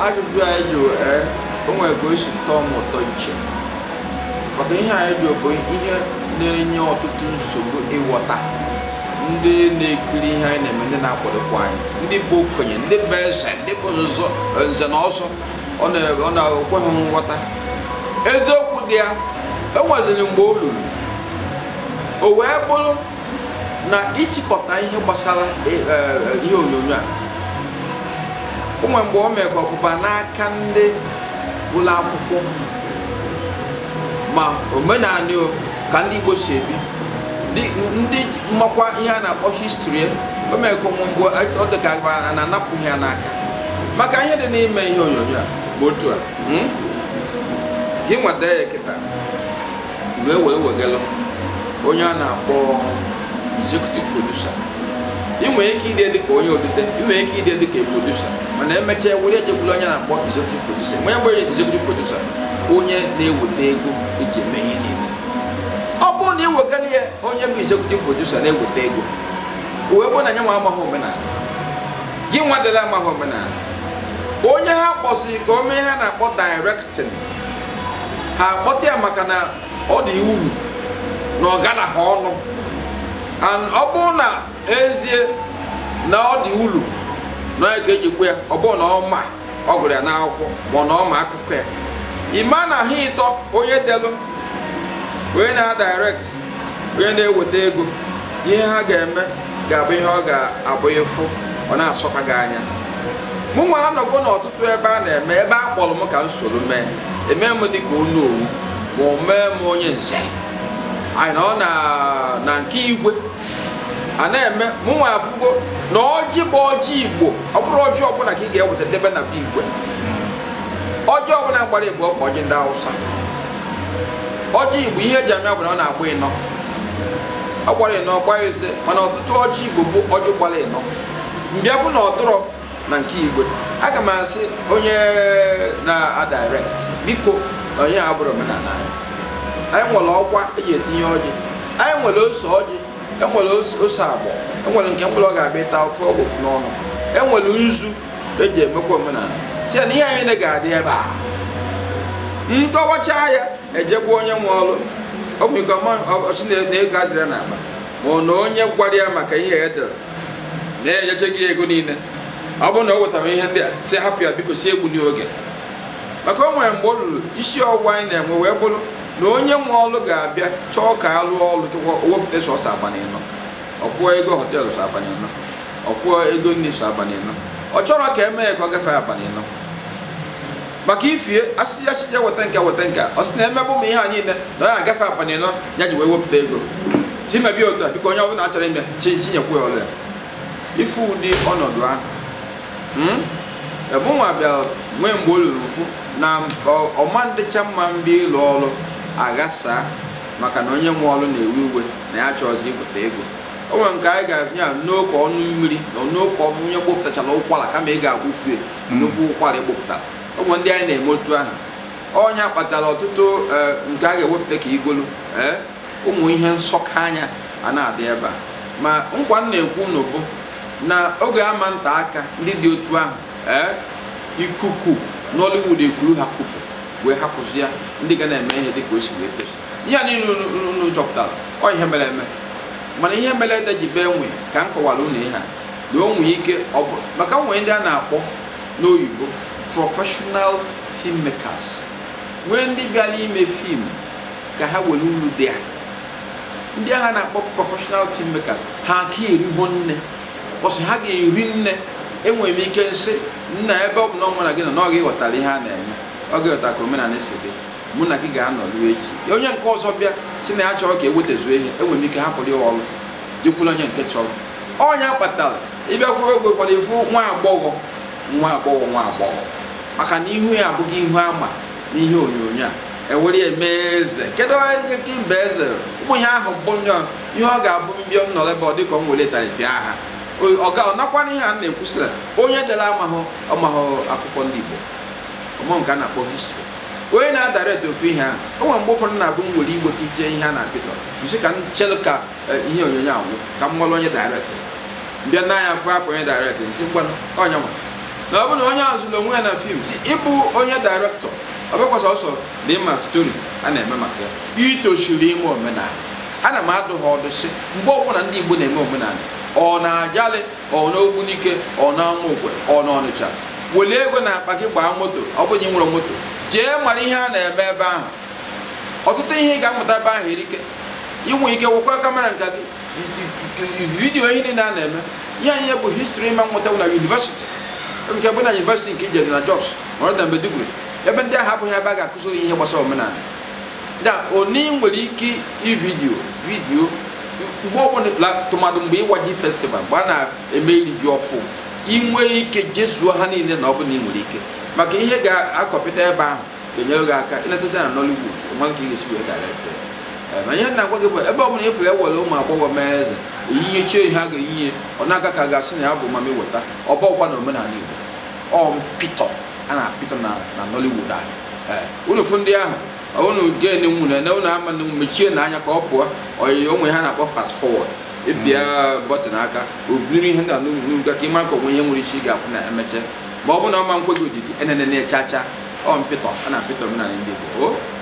Ajụjụ anyị jụ, o nwere ka o si tọọ m ụtọ iche, maka ihe anyị jụ bụ ihe na-enye ọtụtụ nsogbu ịghọta. Ndị na-ekiri ihe anyị na-eme, ndị na-akwadokwa anyị, ndị bụ okenye, ndị bụ eze, ndị bụ nze na ọzọ, ọ na-ekweghị nghọta. Eziokwu dị ya, enweziri mgbe o ruru o wee bụrụ na ịchịkọta ihe gbasara ihe onyonyo a, o nwere mgbe o mere ka ọpụpa n'aka ndị ụlọ akwụkwọ ma omenala ka ndị Igbo si ebi, ndị mmakwa ihe a na-akpọ history. O mere ka mgbe ọ dị ka a na-anapụghị ya n'aka, maka ihe dị n'ime ihe onyonyo a bụ otu a gị nweta ya kịta wee were wegelụ onye a na-akpọ executive producer. Ị nwere ike ide dịka onye odide, ị nwere ike ide dịka producer, mana emechaa were ejekwula onye na-akpọ executive producer. Onye bụ executive producer, onye na-eweta ego eji eme ihe niile. Ọ bụrụ na ị wegara ya onye bụ executive producer na-eweta ego, wee bụ na nye nwa amaghị omenala gị, nwadela amaghị omenala, onye ha kpọsịrị ka o mee ha na-akpọ directing, ha akpọta ya maka na ọ dị uru na ọ gana ha ọnụ. And ọ bụrụ na ezie na ọ dị uru na ya ka eji gbu ya, ọ bụrụ na ọ ma ọ gụrụ ya n'akwụkwọ ma ọ na ọ ma akụkọ ya, ịma na ha ịtọ onye delụ, onye na-direct, onye na-eweta ego, ihe ha ga-eme ga-abụ ihe ọ ga-abụ ịfụ ọ na-asọka gị anya. Mụ nwa anọgo n'ọtụtụ ebe a na-eme, ebe a kpọrọ m ka m soro mee, eme m dịka onye owu ma o mee m onye nze, anyị nọ na nke igwe a na-eme. Mụ nwa afụgo na ọjị bụ ọjị Igbo, ọ bụrụ ọjị ọbụla ka ị ga-eweta debe na be igwe. Ọjị ọbụla gbara Igbo bụ ọjị ndị Hausa. Ọjị Igbo ihe eji ame bụ na ọ na-agba ịnọ, ọ gbara ịnọ gbaa ise, mana ọtụtụ ọjị Igbo bụ ọjị gbara ịnọ. Mbịafụ na ọdụrọ na nke igwe, aga m asị onye na-adirect, biko na onye a bụrụ omenala anyị. Anyị nwere ọkwa eji etinye ọjị, anyị nwere ose ọjị, enwere ose agbọ, enwere nke mkpụrụ ọ ga-abịa ịta ofe ọgwụ n'ọnụ, enwere nzu eji emekwa omenala. Si ya na ihe anyị ga-adị ebe a, nkọwacha ya ejekwa onye nwe ọrụ ọchị na ego adịrị n'akpa, ma ọ na onye gwara ya maka ihe edere na-enyeche gị ego niile. Ọ bụrụ na o wetara ihe ndị a, si hapụ ya biko, si egbu n'oge, maka o nwere mgbe o ruru isi ọgwụ anyị na-enwe wee bụrụ na onye nwe ọrụ ga-abịa chọọ ka a lụọ ọrụ chọkwa o wepụta sọsọ abalị ịnọ, ọ kwụọ ego họteelụ sọ abalị ịnọ, ọ kwụọ ego nri sọ abalị ịnọ, ọ chọrọ ka eme ya ka ọ gafee abalị ịnọ. Maka ifie asị ya chije weta nke weta nke, ọ sị na emebụ m ihe a niile na ọ ya agafe abalị ịnọ ya ji wee wepụta ego chi mebie otu a, biko onye ọbụla achọrọ ime chi chinyekwu ya ọrụ ya. Ife ụdị ọnọdụ ahụ mụnwa bịara nwee mgbe o ruru mfu na ọma ndịcha mma mbịa ịlụ ọrụ aghasa, maka na onye nwe ọrụ na-ewe iwe na ya chọọzi iweta ego. O nwere nke anyị ga-abịa n'oke ọnụ mmiri na n'oke ọnụ onye gbopụtachara ụkwara, kama ị ga-agbụfue nnukwu ụkwara ịgbopụtara. O nwere ndị anyị na-eme otu ahụ, onye kpatara ọtụtụ nke a ga-ewepụta ka igolu ụmụ ihe nsọka anya a na-adị ebe a. Ma nkwa m na-ekwu unu bụ na oge ama nta aka ndị dị otu ahụ, ikuku Nollywood ekuru ha kupu wee hapụzi ya ndị ga na-eme ihe dịka o si wee tosi. Ihe a niile unu chọpụtara ọ ihe mere eme, mana ihe mere ede ji bee nwe ka m kọwara unu ihe a na o nwee ike ọ bụ maka nwee ndị a na-akpọ n'oyibo professional filmmakers, nwee ndị bịara ime fim ka ha were uru dị ya. Ndị agha na-akpọ professional filmmakers ha aka eriho nne, ọsị ha ga-eri nne. Enwere m ike nsị nna ebe ọ bụ na ọ na gị nọ na ọ gị ghọtara ihe a na-eme, ọ gị ghọtara ka omenala si dị, mụ na gị ga-anọ ruo echi. Onye nke ọzọ bịa si na ya chọrọ ka ewetazuo ihe, enwere m ike hapụrụ ya ọrụ jekwuru onye nke chọrọ. Ọnya kpatara ịbịakwuo oge ụfọdụ ịfụ nwa agbọghọ nwa agbọghọ nwa agbọghọ, maka na ihu ya abụghị ihu ama n'ihe onyonyo a, ewere ya mee eze. Kedu eze ka mba eze ụmụ ihe ahụ bụ ihe ọ ga-abụ mbịa m nọrọ ebe ọ dịka ọ nwere tarị bịa ha ọ nakwana ihe a na-ekwusị na onye dere amahụ ọmahụ akwụkwọ ndị Igbo ọmụ nke a na-akpọ history, onye na-adarete ofu ihe ahụ. O nwere mgbe ụfọdụ na-abụ m nwere igwe ka ije ihe a na-apịtọ nsị ka m chelụ ka ihe onyonyo anwụ ka m nwere onye direct mbịa n'anya afọ afọ onye direct nsị ngwanụ ọnya nwa Na ọ bụrụ na onye azụrụ onwe ya na fim, si ịbụ onye director, ọ bụkwa sọsọ na ịma story a na-eme maka ya, itochiri ime omenala. Ana m adụ ha ọdụ sị, mgbe ọbụla ndị Igbo na-eme omenala, ọ na-ajalị, ọ na Ogbunike, ọ na Amaokwe, ọ na Ọnịcha, welie ego na akpa gị gbaa moto. Ọ bụrụ na ị nwere moto, jee mara ihe a na-eme ebe ahụ. Ọtụtụ ihe ị ga-amụta ebe ahụ erike. Inwe ike wekwa camera nke gị, video ihe niile a na-eme. Ihe anyị bụ history ma nweta na university, nke bụ na university nke ijere na Jos ma ọ na Maiduguri, ebe ndị ahụ abụghị ebe a ga-akụziri ihe gbasara omenala. Ya oni nwere ike ivideo video mgbe ọbụla, tụmadụ mgbe ịwa ji festival, mgbe a na-eme iri ji ọfụ, inwe ike jezuo ha niile. Na ọ bụ na ị nwere ike, maka ihe ga-akọpịta ebe ahụ ga-enyere gị aka ịnetazi na Nollywood, mara ka ị ga-esi wee direct ya. Ma ihe na-agwa gị bụ, ebe ọ bụla ifere ewere ụmụ agbọghọ mee eze, eyinye chie ihe a ga-eyinye, ọ na-aga ka ga-asị na ya bụ mami weta ọbọkwa na omenala Igbo, ọ mpịtọ a na-apịtọ na Nollywood anyị. Ee, unu fụ ndị ahụ, unu ga-ene nwunye na unu ama na mechie n'anya ka ọ pụọ oyi onwe ha na-akpọ fast forward, ịbịa button aka o biri ihe ndị a n'uga ka ị mara ka onwe ihe nwere isi ga-akwụ na emeche. Ma ọ bụ na ọ ma nkwe gị odidi enene chacha, ọ mpịtọ a na-apịtọ omenala ndị Igbo o.